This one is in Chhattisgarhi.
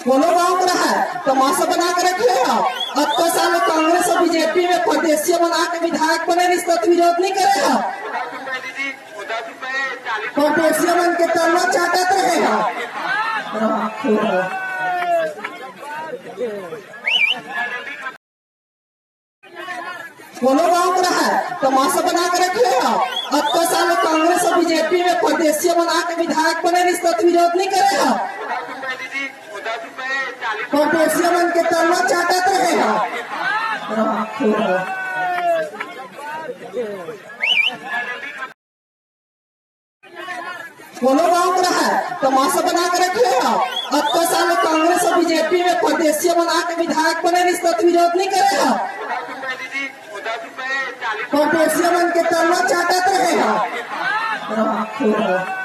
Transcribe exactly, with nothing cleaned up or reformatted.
कोनो गांव के रहा, तमाशा बना के रखे हो। अतका साल कांग्रेस और बीजेपी में परदेसिया बना के विधायक बने रिहिस त विरोध नहीं करे हो। परदेसिया मन के तलवा चाटत रहे हो। राखो। कोनो गांव के रहा, तमाशा बना के रखे हो। अतका साल कांग्रेस और बीजेपी में परदेसिया बना के विधायक बने रिहिस त विरोध नहीं करे हो। परदेसिया मन के तलवा चाटत रहे हो। राखो। कोनो गांव के रहा, तमाशा बना के रखे हो। अतका साल कांग्रेस और बीजेपी में परदेसिया बना के विधायक बने रिहिस त विरोध नहीं करे हो। परदेसिया मन के तलवा चाटत रहे हो। राखो।